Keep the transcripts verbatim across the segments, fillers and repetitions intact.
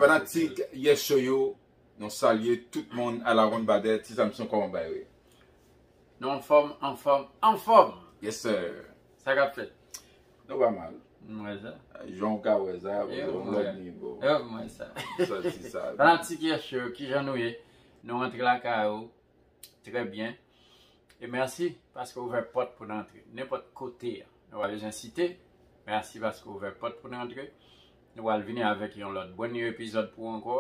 Fanatik Yes Show yo, nou salye tout moun a la ronn badè. Ti Samson, kòman bagay yo ye? Nou anfòm, anfòm, anfòm. Yes sir. Sa k ap fèt? Nou pa mal. Mwen sa. Jan w ka wè sa, Yo, yon mwen. Lòt nivo. Yo, mwen sa. Sòti sa. Fanatik Yes Show, kijan nou ye? Nou rantre lakay ou. Trè byen. E mèsi paske w ouvè pòt pou n antre. Nenpòt kote a. Nou pa bezwen site. Mèsi paske w ouvè pòt pou n antre. Nou pral vini avèk yon lòt brand new epizòd pou ou ankò.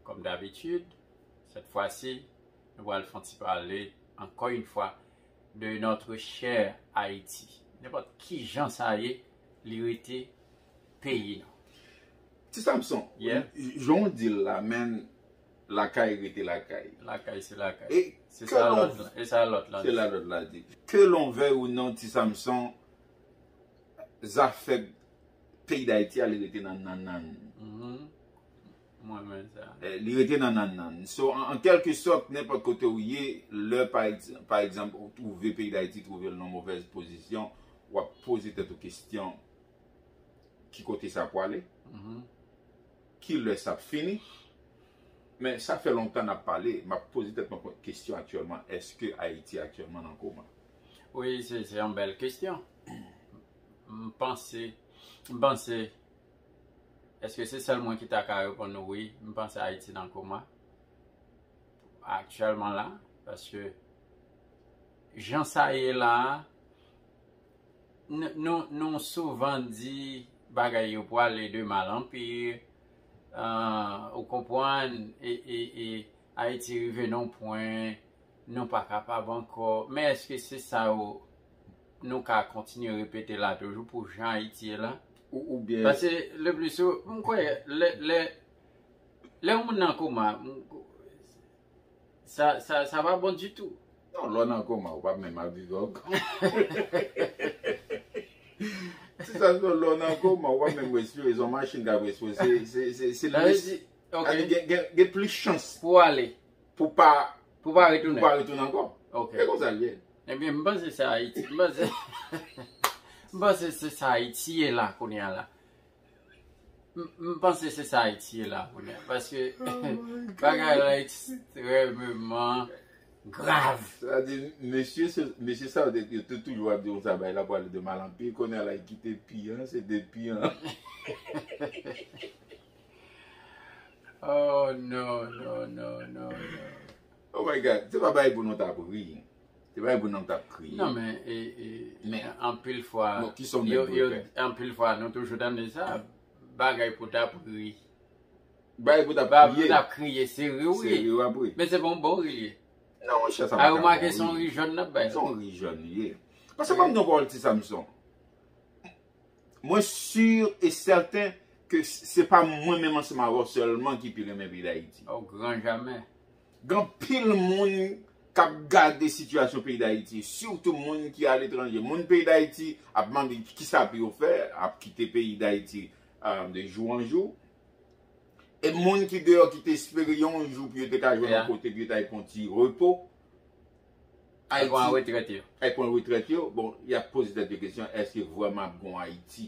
Kòm dabitid, sèt fwa si, nou pral fè yon ti pale, ankò yon fwa, de notre cher Ayiti. Nenpòt ki jan sa ye, li rete peyi nou. Ti Samson, Yeah. Jan w di l la, men lakay rete lakay. Lakay se lakay. E Se ke sa l'on- lòt la. E sa lòt la. Se la lòt la di. Que l'on veuille ou non, Ti Samson, zafè peyi Dayiti a, li rete nan nan nan. Mhm. Mwen menm sa. Eh, li rete nan nan nan. So, an, an kèlke sòt, nenpòt kote ou ye, lè pa egz- pa egzanp, ou twouve peyi Dayiti twouve l nan movèz pozisyon, w ap poze tèt ou kesyon, ki kote sa pwale? Mhm. Ki lè sa ap fini? Men sa fè lontan n ap pale, m ap poze tèt mwen kesyon aktyèlman, èske Ayiti aktyèlman nan koma? Wi, se se yon bèl kesyon. M panse, m panse, èske se sèl mwen ki ta ka reponn ou wi? M panse Ayiti nan koma aktyèlman la, paske jan sa ye la, n- nou, nou souvan di bagay yo pwale de mal an pi, euh, ou konprann, e, e, e Ayiti rive nan yon pwen, nou pa kapab ankò. Men èske se sa yo nou ka kontinye repete la toujou pou jan Ayiti ye la? Ou, ou byen Paske le pli sou, m kwè, lè, lè, lè yon moun nan koma, m- sa, sa, sa pa bon ditou. Non, lè w nan koma, ou p ap menm ap viv ankò. Se sa, lè w nan koma, ou p ap menm respire, se yon machin k ap respire. Se, se, se, se Sa vle lis- di, ok, Gade, gen, gen, gen plis chans pou ale, pou pa, pou pa pou retounen. Pa retounen ankò. Ok. E konsa l ye. Ebyen, m panse se Ayiti. M panse, m panse se sa Ayiti ye la, kounye a la. M m panse se sa Ayiti ye la, kounye a. Paske bagay la ekstrèmeman grav. Sa di, mesye, se- mesye sa yo te- yo te toujou ap di konsa, bay la pwale de mal an pi, kounye a la, kite pi an, se de pi an. Oh, no, no, no, no, no. Oh my God, se pa bagay pou nou t ap ri. Se pa bagay pou nou t ap kriye. Non, men, e, e, Men, anpil fwa, bon, ki sa w yo, mèt yo, dwe fè? Anpil fwa, nou toujou tande sa, bagay pou t ap ri. Bagay pou t ap Bagay pou kriye. T ap kriye, se ri w Se ri. Ri w ap ri. Men se pa yon bon ri li ye. Non, monchè, sa A pa ka remake, bon se yon ri. Ri jòn n ap bay. Se yon ri jòn li ye. Paske pa m nan pawòl Ti Samson. Mwen si e sèten ke s- se pa mwen menm ansanm avè w sèlman ki pi renmen peyi Dayiti. Au grand jamais. Gen anpil moun k ap gade sitiyasyon peyi Dayiti, sitou moun ki aletranje. Moun peyi Dayiti ap mande kisa pou yo fè, ap kite peyi Dayiti, euh, de jou an jou. E moun ki deyò ki te espere yon jou pou yo te ka jwenn Yeah. yon kote pou yo ta pran ti repo. Ay pran retrèt yo. Ay pran retrèt yo. Bon, y ap poze tèt yo kesyon, èske vrèman ap gon Ayiti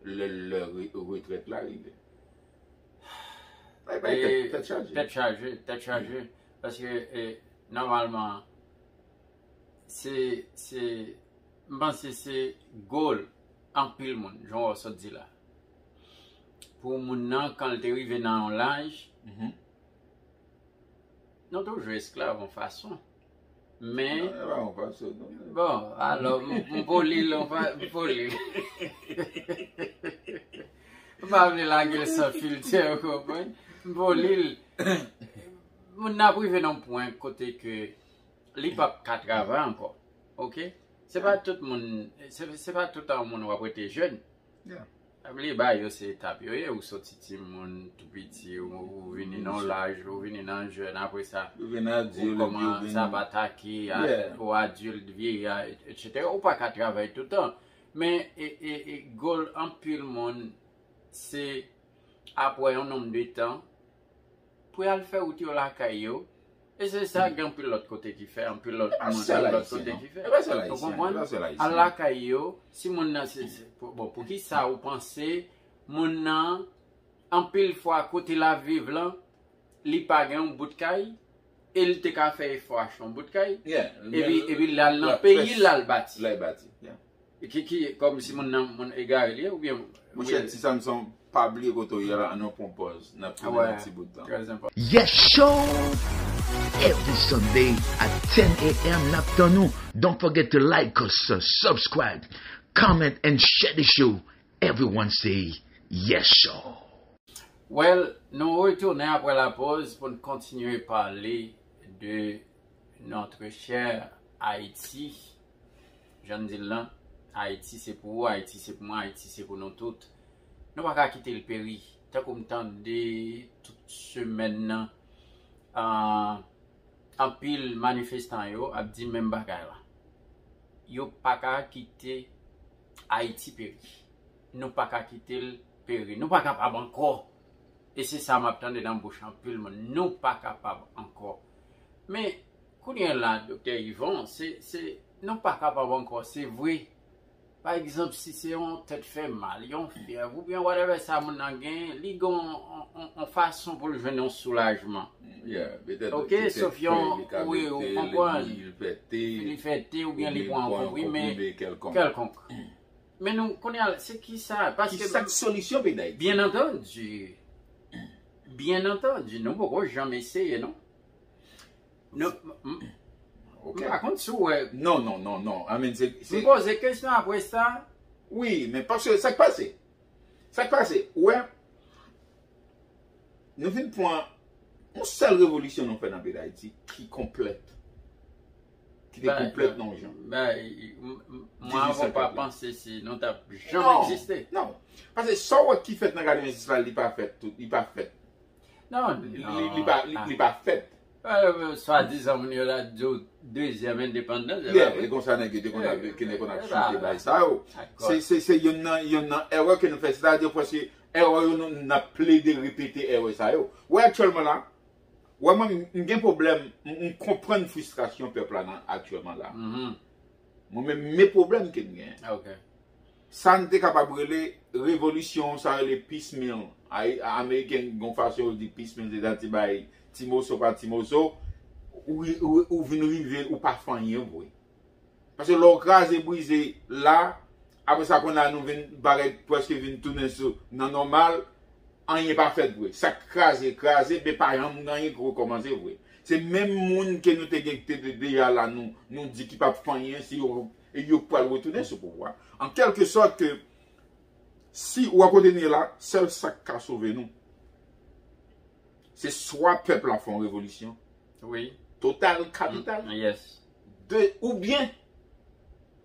lè, lè re- retrèt la rive? Ay, bay tèt, tèt chaje. Tèt chaje, tèt chaje. Paske, e, nòmalman, se, se, m panse se goal anpil moun, jan w sot di la. Pou moun nan, kan l te rive nan yon laj, Mhm. nou toujou esklav yon fason. Men, Non, e pa yon fason, non. Bon, alò, m m poli l, m pa- m poli l. M pa vle lage l san filtè, ou konprann? M poli l. Moun nan ap rive nan yon pwen kote ke li p ap ka travay ankò. Ok? Se pa tout moun, se, se pa tout tan moun w ap rete jèn. Yeah. Li ba yo se etap yo ye, ou soti timoun tou piti, ou, ou vini nan laj, ou vini nan jèn, apre sa, Ou vin adilt, ou epi ou vin kòmanse ap atake, a- Yeah. ou adilt, vyeya, et- etsetera. Ou pa ka travay toutan. Men, e, e, e, goal anpil moun, se apre yon nonb de tan, pou y al fè wout yo lakay yo. E se sa gen anpil lòt kote ki fè, anpil lòt E pa moun, sèl lòt ayisyen, kote non. ki fè. E pa sèl Ou ayisyen, konprann? e pa sèl ayisyen. Al lakay yo, si moun nan se, se- pou- bon, pou ki sa ou panse moun nan Anpil fwa kote l ap viv lan, li pa gen yon bout kay, e li te ka fè efò achte yon bout kay, epi epi l al nan peyi l al bati. Ki, ki, kòm si moun nan, moun egare li ye, oubyen... Monchè, Ti Samson, pa bliye kote w ye la, ann pran pòz, n ap tounen nan ti bout tan. Yes show! Every Sunday at ten a m n ap tann ou. Don't forget to like us, subscribe, comment and share the show. Everyone say yes show. Well, nou retounen apre lapòz pou n kontinye pale de notre cher Ayiti. Jan n di l lan, Ayiti se pou ou, Ayiti se pou mwen, Ayiti se pou nou tout. Nou pa ka kite l peri. Tankou m tande tout semèn nan, ah, anpil manifestan yo ap di menm bagay la. Yo pa ka kite Ayiti peri. Nou pa ka kite l peri. Nou pa kapab ankò. E se sa m ap tande nan bouch anpil moun. Nou pa kapab ankò. Men, kounye a la, Doktè Yvon, se, se, nou pa kapab ankò, se vre. Pa egzanp, si se yon tèt fè mal, yon fyèv, oubyen whatever sa moun nan gen, li gen yon, yon, yon, yon fason pou l jwenn yon soulajman. Ok, sof yon, wi, ou konprann. Li fè te, oubyen li pran yon konprime kèlkonk. Men nou, kounye a, se ki sa? Paske... Ki sa k solisyon peyi Dayiti? Byen antandi, byen antandi, nou poko janm eseye, non. Non, m, m, m pa konn si w wè. Non, non, non, non. I mean, se, se... M poze kesyon apre sa. Wi, men paske sa k pase. Sa k pase, ou wè, nou vin pran yon sèl revolisyon nou fè nan peyi Dayiti ki konplèt. Ki te konplèt nan yon jan. Mwen, mwen pa panse si nou t ap janm egziste. Non, non. Paske sa w wè ki fèt nan katrevensis la, li pa fèt tout, li pa fèt. Non, li, li, li pa, li, li pa fèt. Swadizan moun yo la di w dezyèm endepandans, se pa vre. E konsa nèg yo te konn ap, ki te konn ap chante bay sa yo. Se, se, se youn nan, youn nan erè ke nou fè. Sètadi prèske erè yo, nou, n ap plede repete erè sa yo. Ou wè aktyèlman la, ou wè mwen, m, m gen pwoblèm, m, m konprann fristrasyon pèp la nan aktyèlman la. Mwen menm, men pwoblèm ke m gen. Sa n te kapab rele revolisyon, sa rele piecemeal. Ay, Ameriken gen yon fason yo di piecemeal, sètadi bay ti moso pa ti moso, ou, ou, ou vin rive, ou pa fè anyen vre. Paske lè w kraze brize la, apre sa kounye a nou vin, bagay prèske vin tounen sou nan nòmal, anyen pa fèt vre. Sa k kraze, kraze, men pa janm gen anyen ki rekòmanse vre. Se menm moun ke nou te gen ki te de-, deja la, nou, nou di ki p ap fè anyen, si yo, yo pral retounen sou pouvwa. An kèlke sòt ke, si ou wè kote nou ye la, sèl sa k ka sove nou, se swa pèp la fè yon revolisyon, wi, total, kapital. De, oubyen,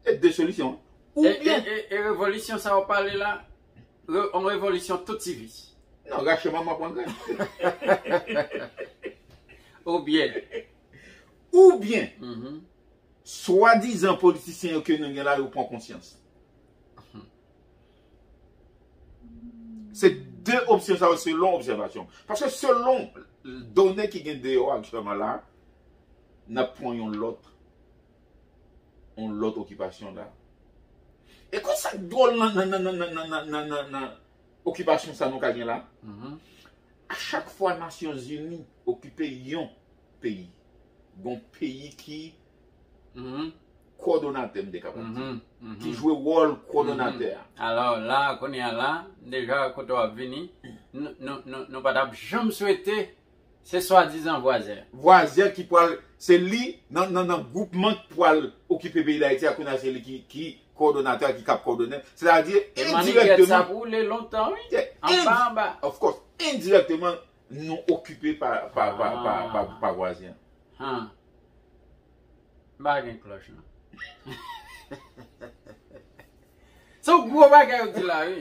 e de solisyon. Oubyen, e, e, e revolisyon sa w pale la, re-, yon revolisyon tout sivis. Non, rache manman pran grenn. Oubyen. Oubyen, swadizan politisyen yo ke nou gen la, yo pran konsyans. Se de opsyon sa yo selon obsèvasyon. Paske selon done ki gen deyò aktyèlman la, n ap pran yon lòt, yon lòt okipasyon la. E konsa k dwòl nan, nan, nan okipasyon sa nou ka gen la. A chak fwa Nasyonzini okipe yon peyi, gon peyi ki kòdonatè, m te kapab di, ki jwe wòl kòdonatè a. Alò, la, kounye a la, deja kote w ap vini, nou, nou, nou, nou pa t ap janm swete se swadizan vwazen. Vwazen ki pral, se li, nan, nan, nan gwoupman ki pral okipe peyi Dayiti a, kounye a se li ki, ki kòdonatè, ki k ap kòdone. Sètadi, e manigèt sa endirèkteman, pou woule lontan, wi. Anba, anba. Of course, endirèkteman, nou okipe pa, pa, pa, pa, pa, pa vwazen an. Han. M pa gen klòch, non. Se yon gwo bagay ou di la, wi.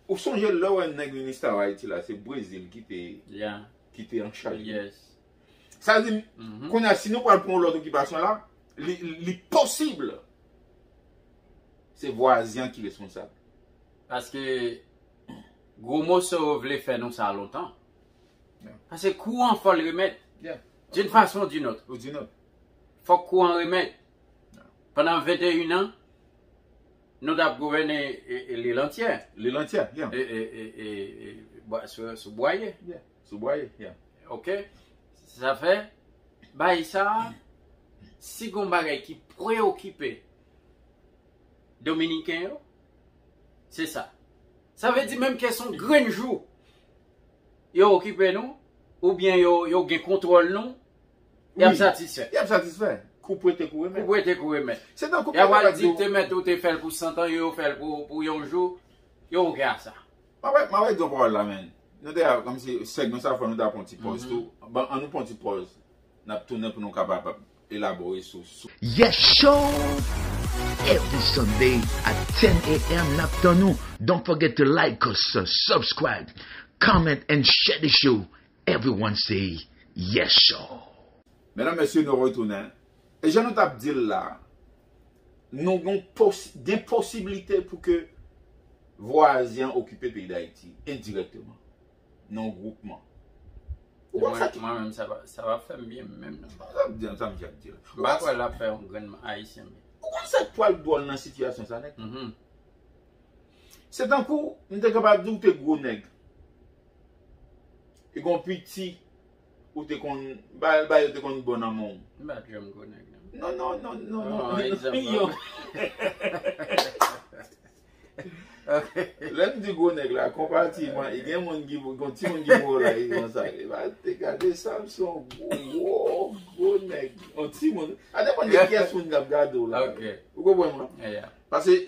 Ou sonje lè w wè nèg ministè Ayiti la, se Brezil ki te, ki te an chaj li. Sa vle di, kounye a, si nou pral pran yon lòt okipasyon la, li, li posib se vwazen an ki responsab. Paske gwo moso yo vle fè nou sa lontan. Paske kou an fò l remèt. D'une façon ou d'une autre. Fòk kou an remèt. Pandan venteyen an, Nou t ap gouvène e, e, lil antyè. Lil antyè, yeah. E, e, e, e, e, bwa- sou, sou Bwaye. Yeah. Sou Bwaye, yeah. Ok? Sa fè, bay sa, si gon bagay ki preokipe Dominiken yo, se sa. Sa vle di menm ke se yon grenn jou, yo okipe nou, oubyen yo, yo gen kontwòl nou, y ap Wi. satisfè. Y ap satisfè. Kou prete kou remèt. Kou prete kou remèt. Se tankou Y ap pèp la al ap di w- dikte mèt ou te fè l pou san tan, yo fè l pou, pou yon jou, yo oke a sa. Mwen wè, mwen wè di yon pawòl la, men. Nou te a, kòmsi sègman sa fò nou ta pran ti pòz tou. Bon, an nou pran ti pòz. N ap tounen pou nou kapab elabore sou, sou Yes Show! Every Sunday at ten a.m. n ap tann ou. Don't forget to like us, subscribe, comment and share the show. Everyone say Yes Show! Medam, mesye, nou retounen. E jan nou t ap di l la, nou gen pos, gen posiblite pou ke vwazen an okipe peyi Dayiti endirèkteman, nan yon gwoupman. Ou konn sa ki Mwen menm, sa va, sa va fè m byen menm nan. Sa ap di, sa misye ap di la. M pa kwè l ap fè yon grenn Ayisyen byen. Ou konn sa k pral dwòl nan sitiyasyon sa, nèg? Mhm. Se tankou, m te kapab di w te gwo nèg. E gon piti, ou te konn, ba, ba yo te konn bon nan men w. M pa t janm gwo nèg nan. Non, non, non, non, Non, non. egzanp, Yo. Ok. Lè m di gwo nèg la, konparativman, e gen moun ki, gon ti moun ki gwo la, e konsa. E ba, te gade sa, m se yon gwo, gwo, gwo nèg. Yon ti moun. A depann de kiyès moun k ap gade w la. Ok. Ou konprann mwen? Yeah. Paske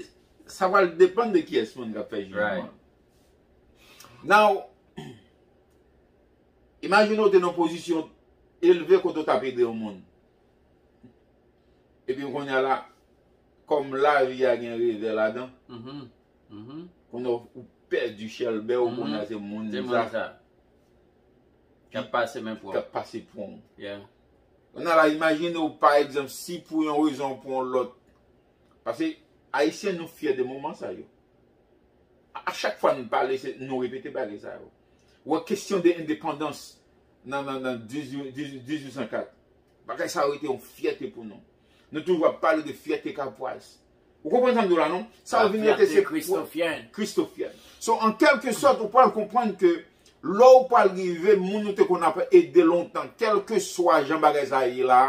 sa pral depann de kiyès moun k ap fè jijman. Right. Now, imajine w te nan pozisyon elve kote w t ap ede yon moun. Epi kounye a la, kòm lavi a gen revè ladan, Mhm. Mhm. kounye a ou pèdi chèlbè w, kounye a se moun Se sa moun sa. K ap pase men pou k ap pase pran w. Yeah. Kounye a la, imajine w, pa egzanp, si pou yon rezon ou pou yon lòt. Paske Ayisyen, nou fyè de moman sa yo. A, a chak fwa nou pale, se, nou repete bagay sa yo. Ou wè kesyon de endepandans nan, nan, nan dizuit, dizuit, dizuit san kat. Bagay sa yo rete yon fyète pou nou. Nou toujou ap pale de fyète kapwaz. Ou konprann sa m di w la, non? Sa yo vin rete se Kristofyèn. Kristofyèn. So, an kèlke sòt, ou pral konprann ke lè ou pral rive, moun ou te konn ap ede lontan, kèlkeswa jan bagay sa ye la,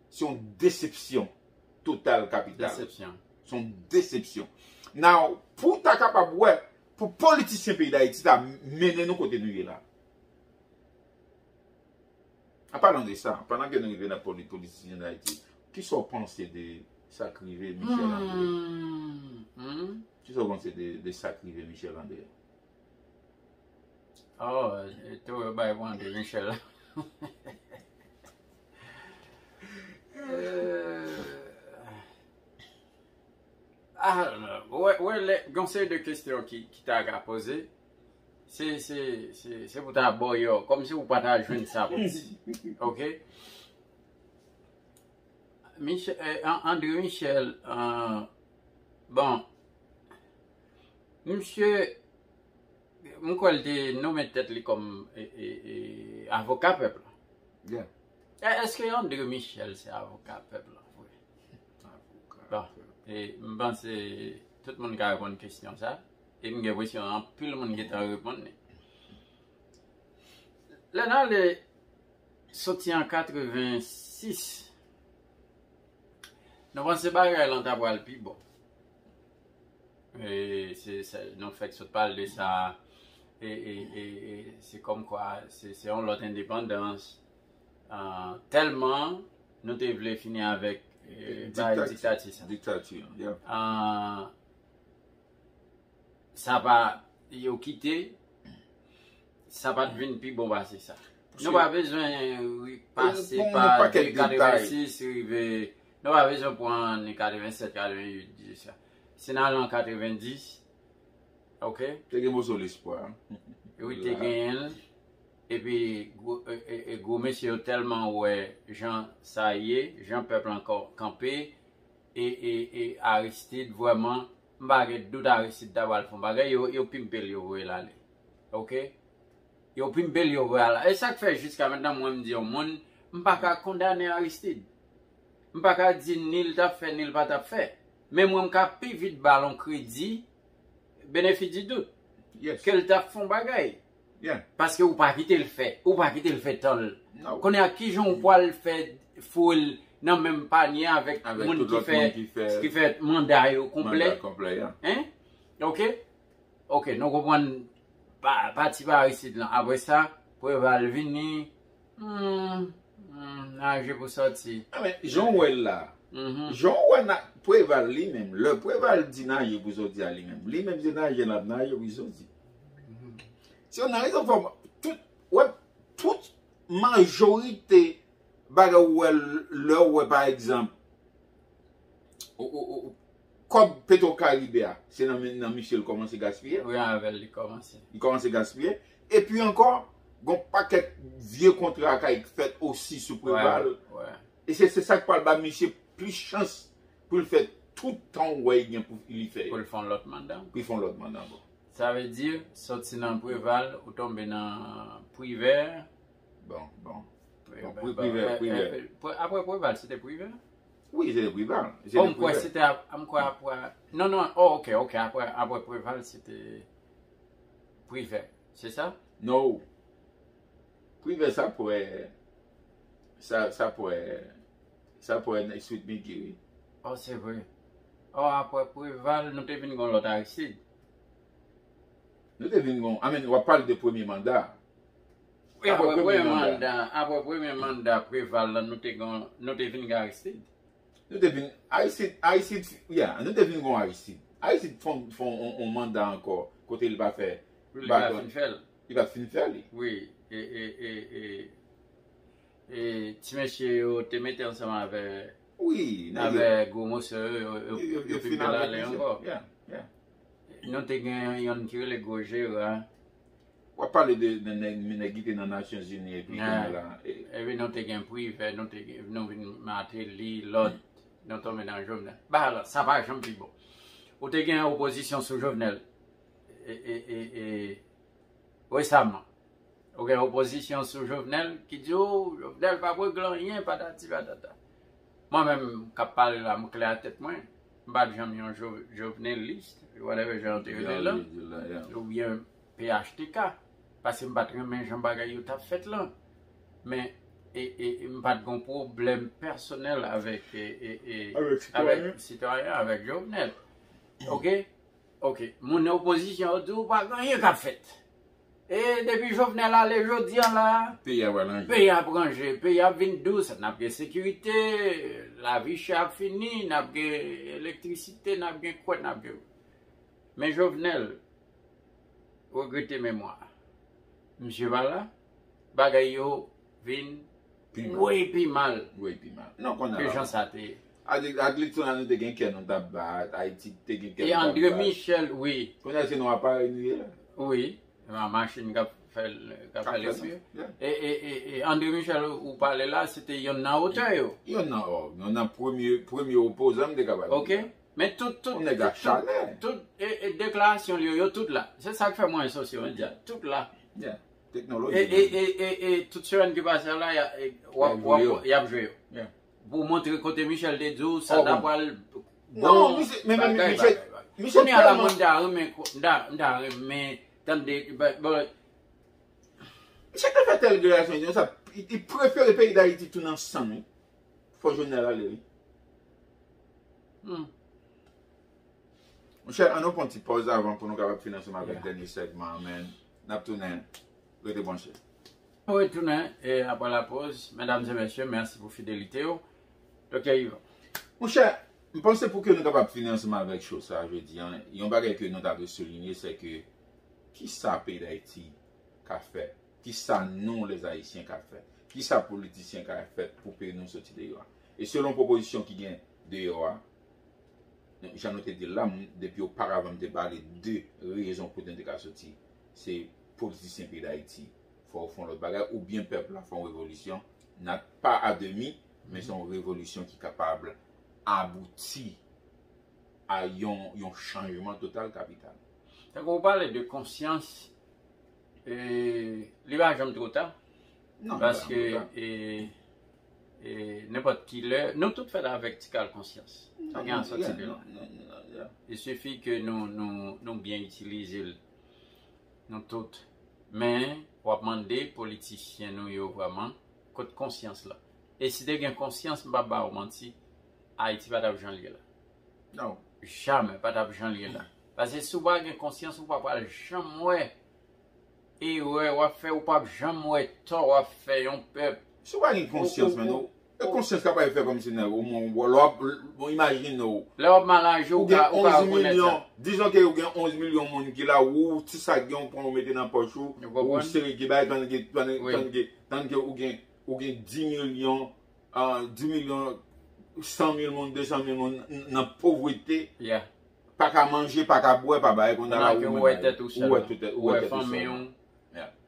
se yon desepsyon total kapital. Desepsyon. Se yon desepsyon. Now, pou w ta kapab wè, pou politisyen peyi Dayiti ta mennen nou kote nou ye la. An palan de sa, pandan ke nou rive nan poli-, politisyen Dayiti, kisa w panse de sa k rive Michel André? Hmm. Hmm. Kisa w panse de, de sa k rive Michel André? Oh, e tou yo bay pou André Michel la. Euh, ah, wè, wè, lè, gon seri de kesyon ki, ki ta ka poze. Se, se, se, se pou ta bò yo, kòmsi ou pa ta jwenn sa pou di. Ok? Michel, eh, An-, André Michel, euh, bon, misye, m kwè l te nonmen tèt li kòm e, e, e, avoka pèp la. Yeah. E, èske André Michel se avoka pèp la vre? Bon, e, m panse tout moun ka reponn kesyon sa. E m gen enpresyon anpil moun gentan reponn li. Lè n ale soti an katrevensis, nou panse bagay lan ta pral pi bon. E se, se, nou fèk sot pale de sa. E, e, e, e se kòmkwa, se, se yon lòt endepandans. Ah, tèlman nou te vle fini avèk, eh, bay diktati sa. Diktati, yeah. Ah, sa pa, yo kite, sa pa t vin pi bon pase sa. Nou pa bezwen ri-, pase Pou pa yon pakèt de katrevensis rive, nou pa bezwen pran ni katrevensèt, katrevenwit, di sa. Si n al an katrevendis, ok? Te gen moso lespwa. Wi, te genyen l. Epi, gwo, e, e, e gwo mesye yo tèlman wè jan sa ye, jan pèp lan kanpe, e, e, e Aristide, vrèman, m pa gen dout Aristide ta pral fè yon bagay, yo, yo pimpe l, yo voye l ale. Ok? Yo pimpe l, yo voye l ale. E sa k fè jiska mentnan, mwen, m di yon moun, m pa ka kondane Aristide. M pa ka di ni l t ap fè, ni l pa t ap fè. Men mwen, m ka pi vit ba l yon kredi, benefit di dout, ke l t ap fè yon bagay. Paske ou pa kite l fè, ou pa kite l fè tan l. Kounye a, kijan ou pral fè foure l nan menm panye avèk moun ki fè, ki fè manda yo konplè? Hein? Ok? Ok, nou konprann pa, pati pa isit lan. Apre sa, Preval vini. Hmm, hmm, naje pou sòti. Ah, men, jan w wè l la. Jan w wè na, Preval li menm, lè Preval di naje pou sòti a li menm, li menm se naje l ap naje pou sòti. Se yon rezon fò, tout, wè, tout majorite bagay ou wè, lè ou wè, pa egzanp, o, o, o, kòb Petro Caribe a, se nan men, nan misye l kòmanse gaspiye. Wi, avè l li kòmanse. Li kòmanse gaspiye. Epi ankò, gon pakèt vye kontra k al fèt osi sou Preval. E se, se sa k pral ba misye plis chans pou l fè tout tan ou wè li gen pou li fè yo. Pou l fè yon lòt manda. Pou l fè yon lòt manda ankò. Sa vle di, sòti nan Preval, ou tonbe nan Privè. Bon, bon. Bon, Privè, Privè. Apre Preval, se te Privè? Wi, se te Preval. Se te Privè. Oh, m kwè se te, m kwè apre. Non, non, oh, ok, ok, apre, apre Preval, se te Privè. Se sa? Non. Privè, sa apre, sa, sa apre, sa apre Sweet Micky, wi. Oh, se vre. Oh, apre Preval, nou te vin gon lòt Aristide. Nou te vin gon, I mean, w ap pale de premye manda. Wi, apre premye manda, apre premye manda Preval lan, nou te gon, nou te vin gen Aristide. Nou te vin, Aristide, Aristide, yeah, nou te vin gon Aristide. Aristide fè, fè yon, yon manda ankò, kote li pa fè. Li pa fin fè l. Li pa fin fè li. Wi, e, e, e, e, e ti mesye yo te mete ansanm avè, wi, avè gwo moso yo, yo, yo, yo fin fè l ale ankò. Nou te gen yonn ki rele Gwo Jera. W ap pale de, de nèg, nèg ki te nan Nasyonzini epi kounye a la. Epi nou te gen Privè, nou te gen, nou vin Martelly, lòt, nou tonbe nan Jovenel. Ba la, sa pa janm pi bon. Ou te gen opozisyon sou Jovenel. E, e, e, e, resaman. Ou gen opozisyon sou Jovenel ki di, oh, Jovenel p ap regle anyen, patati patata. Mwen menm k ap pale la, m klè a tèt mwen. M pa t janm yon Jo-, Jovenelis, whatever jan yo te rele l lan, oubyen P H T K, paske m pa t renmen jan bagay yo t ap fèt lan. Men, e, e, e m pa t gon pwoblèm pèsonèl avèk, e, e, e, avèk sitwayen, avèk Jovenel. Ok? Ok. Moun nan opozisyon yo di w pa gen anyen k ap fèt. E depi Jovenel ale jodi a la, peyi a pral ranje. Peyi a ap ranje, peyi a ap vin dous, n ap gen sekirite, lavi chè ap fini, n ap gen elektrisite, n ap gen kwè, n ap gen. Men Jovenel, regrete memwa. Misye pa la, bagay yo vin way pi mal. Way pi mal. Non, kounye a ke jan sa te ye. Ak, ak Lixon la, nou te gen kè nou t ap bat, Ayiti te gen kè nou t ap bat. E André Michel, wi. Kounye a se nan aparèy nou ye la. Wi. Nan machin k ap fè, k ap fè lespri. E, e, e, e André Michel ou pale la, se te yonn nan otè yo. Yonn nan, oh, yonn nan premye, premye opozan m te ka pale. Ok. Men tout, tout, tout, tout, e, e deklarasyon li yo, yo tout la. Se sa k fè mwen sosyo medya. Tout la. Teknoloji. E, e, e, e, e tout semèn ki pase la, y a, e, w ap, w ap, y ap jwe yo. Pou montre kote Michel te di w, sa ta pral bon. Non, misye, men, men, men, misye, misye. Kounye a la, mwen, m ta renmen, m ta, m ta renmen tande, bon. Misye te fè tèl deklarasyon, sa, li, li prefere peyi Dayiti tou nan san, wi. Fò Jovenel ale, wi. Hmm. Monchè, ann nou pran ti pòz avan pou nou kapab fini ansanm avèk dènye sègman an, men n ap tounen. Rete branche. Nou retounen, e, apre lapòz. Medam e mesye, mèsi pou fidelite w. Doktè Yvan. Monchè, m panse pou ke nou kapab fini ansanm avèk show sa a jodi a, yon bagay ke nou ta dwe soulinye, se ke kisa peyi Dayiti ka fè? Kisa nou, lèzayisyen, ka fè? Kisa politisyen ka fè pou peyi nou soti deyò a? E selon pwopozisyon ki gen deyò a, jan nou te di l la, m, depi oparavan m te pale de rezon pou nou te ka soti, se politisyen peyi Dayiti, fò yo fè yon lòt bagay, oubyen pèp la fè yon revolisyon, not pa a demi, men se yon revolisyon ki kapab abouti a yon, yon chanjman total kapital. Tankou ou pale de konsyans, e, li pa janm twò ta. Non, li pa janm twò ta. Paske, e, E nenpòt ki lè, nou tout fèt avèk ti kal konsyans. Pa gen ansanti de la. Il suffit ke nou, nou, nou byen itilize l. Nou tout. Men, w ap mande politisyen nou yo vrèman, kot konsyans la? E si te gen konsyans, m p ap ba ou manti, Ayiti pa t ap jan l ye la. Non. Jamè pa t ap jan l ye la. Paske si w pa gen konsyans, ou pa pral janm wè erè w ap fè, ou p ap janm wè tò w ap fè yon pèp. Si w pa gen konsyans, men, ou, e konsyans ka pa fè kòmsi nèg, ou, ou, lè w ap, bon, imajine w. Lè w ap mal aji, ou ka, ou ka rekonèt sa. Dizon ke ou gen onz milyon moun ki la, ou, ti sa k gen, ou pran, ou mete nan pòch ou, ou sere ki bay, tann ke, tann ke, tann ke ou gen, ou gen dis milyon, ah, dis milyon, san mil moun, de san mil moun n- nan povrete, pa ka manje, pa ka bwè, pa bagay, kounye a la, ou menm, ou wè tèt ou sèlman, ou wè fanmi w,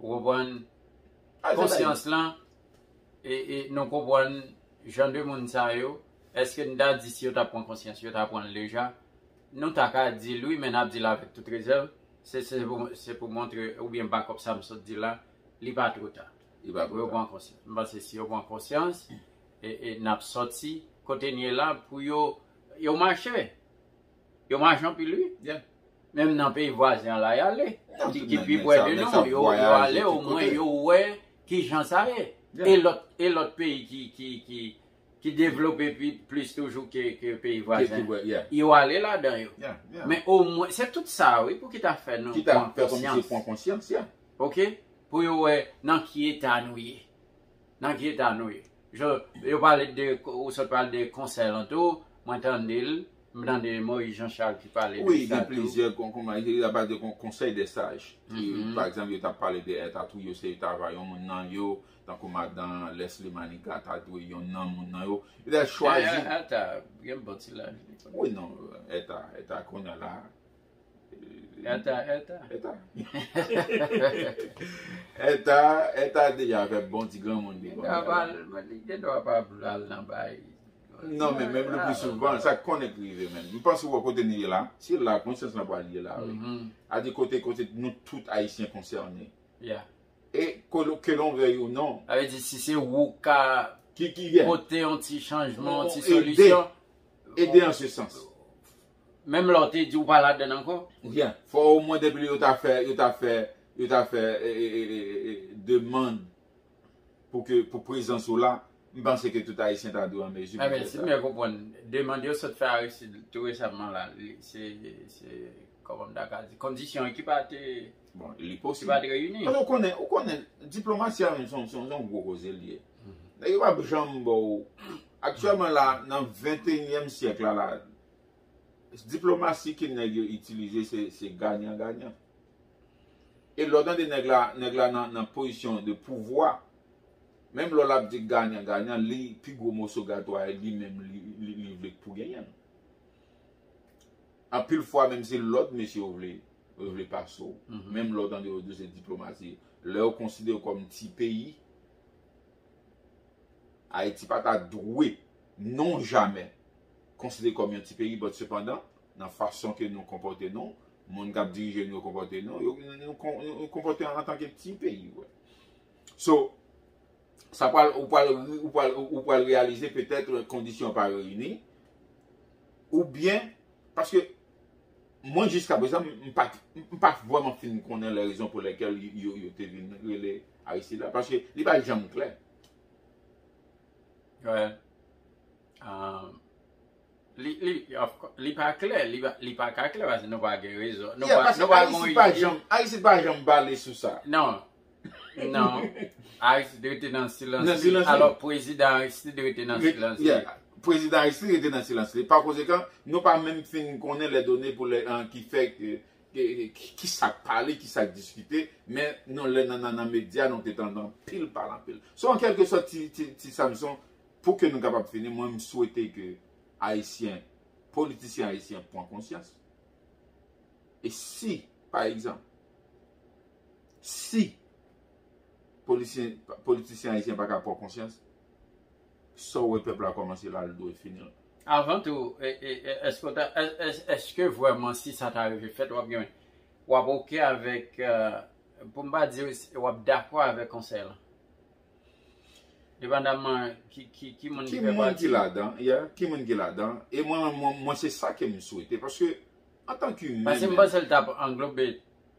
ou konprann konsyans lan, e, e nou konprann jan de moun sa yo, èske n ta di si yo ta pran konsyans, yo ta pran l deja? Nou ta ka di l wi, men n ap di l avèk tout rezèv. Se, se pou, se pou montre, oubyen bakòp sa m sot di la, li pa twò ta. Pou yo pran konsyans. M panse si yo pran konsyans, e, e n ap sòti kote n ye la pou yo, yo mache. Yo mache anpil, wi. Menm nan peyi vwazen an la, y ale. Ki, ki pi prè de nou, yo, yo ale, omwen yo wè ki jan sa ye. E lòt, e lòt peyi ki, ki, ki, ki devlope pi, plis toujou ke, ke peyi vwazen. Yo ale ladan yo. Men omwen, se tout sa, wi, pou ki ta fè nou pran konsyans. Oke? Pou yo wè nan ki eta nou ye. Nan ki eta nou ye. Yo, yo pale de, ou sot pale de konsèy lan tou, mwen tande l, m tande Moïse Jean Charles ki pale de sa tou. Wi, gen plizyè, kon, kòman, y ap pale de kon- konsèy dè saj. Ki, pa egzanp, yo t ap pale de Èta tou, yo se Èta va yon moun nan yo, tankou madan Leslie Manigat ta dwe yon nan moun nan yo. Yo t ap chwazi. Èta, gen bon ti laj li. Wi, non, Èta, Èta kounye a la. Èta, Èta. Èta. Èta, Èta deja fè bon ti granmoun li. Li gen dwa pa, li gen dwa pa vle al nan bay. Non, men menm le pli souvan, sa konnen k rive menm. M panse w wè kote nou ye la. Se la konsyans lan pral ye la, wi. A di kote, kote nou tout Ayisyen konsène. E ke, ke l'on veuille ou non. Sa vle di, si se ou ka pote yon ti chanjman, yon ti solisyon. Ede an se sans. Menm lè w te di ou pa ladann ankò. Fò omwen depi yo ta fè, yo ta fè, yo ta fè, e, e, e, e, e, demann pou ke, pou prezans ou la, m panse ke tout Ayisyen ta dwe an mezi pou fè sa. Si m byen konprann, demann yo sot fè Aristide tou resaman la, li, se, se, kòman m ta ka di, kondisyon ki pa te, ki pa te reyini. Paske ou konnen, ou konnen, diplomasi a menm se yon, se yon, se yon gwo koze li ye. Nèg yo p ap janm ba w. Aktyèlman la, nan venteyinyèm syèk la, la, diplomasi ke nèg yo itilize, se, se ganyan ganyan. E lè w tande nèg la, nèg la nan, nan pozisyon de pouvwa, menm lè l ap di ganyan ganyan, li, pi gwo moso gato a, li menm, li, li, li vle pou genyen l. Anpil fwa, menm se lòd mesye yo vle, yo vle pase w. Menm lè w tande yo di se diplomasi. Lè yo konsidere w kòm ti peyi, Ayiti pa ta dwe, non jamè, konsidere kòm yon ti peyi, but sepandan, nan fason ke nou konpòte nou, moun k ap dirije nou yo konpòte nou, yo, nou, nou kon- nou konpòte antanke ti peyi, wi. So, sa pral, ou pral, ou pral, ou pral reyalize petèt kondisyon pa reyini, oubyen, paske mwen jiska prezan, m pa, m pa vrèman fin konnen lè rezon pou lèkèl yo, yo te vin rele Aristide la, paske li pa janm klè. Wi. Ah, li, li, of course, li pa klè, li pa, li pa ka klè paske nou pa gen rezon. Nou pa, nou pa gen ide. Aristide pa janm, Aristide pa janm pale sou sa. Non. Non. Aristide rete nan silans li. Alò, prezidan Aristide rete nan silans li. Prezidan Aristide rete nan silans li. Pa konsekan, nou pa menm fin konnen lè done pou lè, an, ki fè ke, ke, ki, ki sa k pale, ki sa k diskite, men nou lè nan, nan, nan medya, nou te tande anpil pale anpil. So, an kèlke sòt, ti, ti, ti Samson, pou ke nou kapab fini, mwen, m swete ke Ayisyen, politisyen ayisyen pran konsyans. E si, pa egzanp, si politisyen, politisyen ayisyen pa ka pran konsyans, sa w wè pèp la kòmanse la, l dwe fini l. Avan tou, e, e, e, èske w ta, è-, è-, èske vrèman si sa ta rive fèt, w ap gen, w ap oke avèk, euh, pou m pa di w ap dakò avèk konsèy lan? Depandamman ki, ki, ki moun ki Ki fè moun ki pati. Ladan, yeah, ki moun ki ladan. E mwen, mwen, mwen se sa ke m swete. Paske, antan ke imen, Paske m panse l t ap anglobe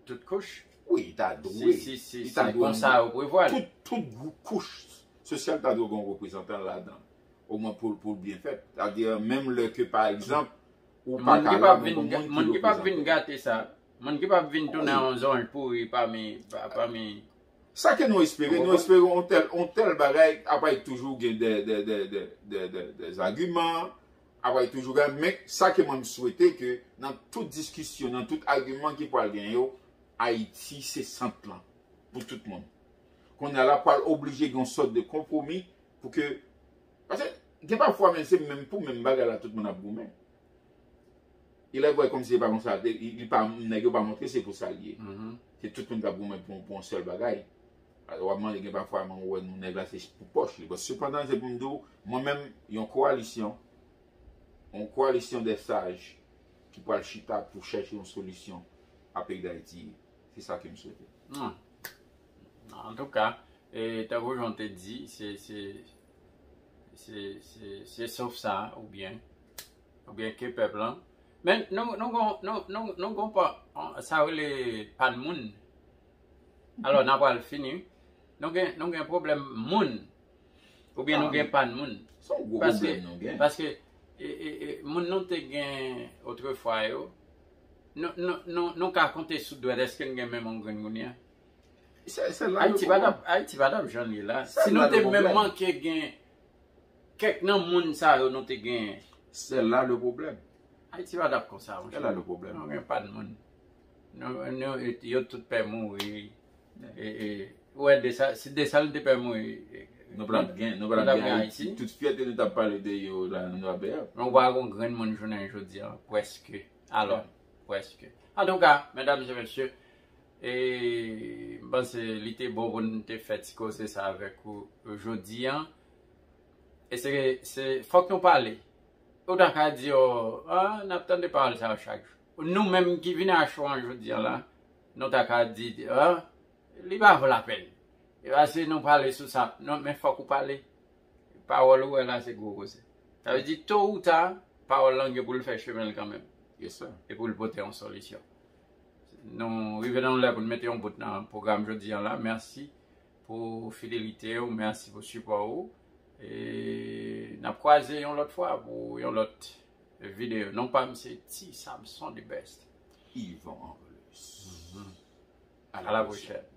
tout kouch. Wi, li ta dwe. Si, si, si, Li ta si dwe konsa yo prevwa l. Tout, tout gwoup kouch sosyal ta dwe gen yon reprezantan ladan. Omwen pou, pou l byen fèt. Sètadi, menm lè ke, pa egzanp, ou pa Moun ka ki p la, ap men vin, gon ga- moun moun ki ki p ap vin reprezante. Gate sa. Moun ki p ap vin tounen yon zonj pouri pami, pa- pami. Sa ke nou espere, Ou nou konprann? Espere yon tèl, yon tèl bagay, apre toujou gen de, de, de, de, de, de, de zagiman, apre toujou gen, men sa ke mwen m swete ke nan tout diskisyon, nan tout agiman ki pral gen yo, Ayiti se sant lan pou tout moun. Kounye a la pral oblije gen yon sòt de konpwomi pou ke, paske gen pafwa, men se menm pou menm bagay la tout moun ap goumen. E lè w wè kòmsi se pa konsa, li, li pa, nèg yo pa montre se pou sa l ye. Se tout moun k ap goumen pou, pou yon sèl bagay. Alò, w ap mande gen pafwa, men w wè nou nèg la se pou pòch li. Bon, sepandan, se pou m di w, mwen menm, yon kowalisyon, yon kowalisyon de saj ki pral chita pou chèche yon solisyon a peyi Dayiti, se sa ke m swete. Non. Antouka, e, tankou jan w te di, se, se, se, se, se sof sa, oubyen, oubyen ke pèp lan. Men nou, nou gon, nou, nou, nou gon pa, sa rele pann moun. Alò, n ap pral fini. Nou gen, nou gen pwoblèm moun. Oubyen nou gen pann moun. Se yon gwo Paske, pwoblèm nou gen. Paske, e, e, e, moun nou te gen otrefwa yo, nou, nou, nou, nou ka konte sou dwèt, èske n gen menm yon grenn kounye a? Se, se la Ayiti le pa pwoblèm. T ap, Ayiti pa t ap janm ye la. Se Si la nou le te menm pwoblèm. Manke gen kèk nan moun sa yo nou te genyen. Se la le pwoblèm. Ayiti pa t ap konsa, monchè. Se la le pwoblèm. Nou gen pa de moun. Nou, nou, yo tout pè mouri. E, e, ou wè, Desa-, si Desalin te pè mouri, e, Nou pa t ap gen, nou pa t nou t ap ap gen gen Ayiti. Ayiti. Tout fyète nou t ap pale de yo la, nou ap bèyè. Nou pa gon grenn moun jounen jodi a, prèske. Alò, prèske. Antouka, medam e mesye, e m panse li te bon pou n te fè ti koze sa avèk ou jodi a. E se, se, fòk nou pale. Ou ta ka di, oh, ah, n ap tande pawòl sa yo chak jou. Nou menm ki vin a cho an jodi a la, nou ta ka di, ah, li pa vo lapèn. E paske nou pale sou sa, non, men fòk ou pale. Pawòl ou wè la, se gwo koze. Sa vle di, to ou ta, pawòl lan gen pou l fè chemen l kanmenm. Yes, sir. E pou l pote yon solisyon. Nou rive nan yon lè pou n mete yon bout nan pwogram jodi a la. Mèsi pou fidelite w, mèsi pou sipò w. E n ap kwaze yon lòt fwa pou yon lòt videyo. Non pa m se Ti Samson the best. Yvan Angelus. À la prochaine.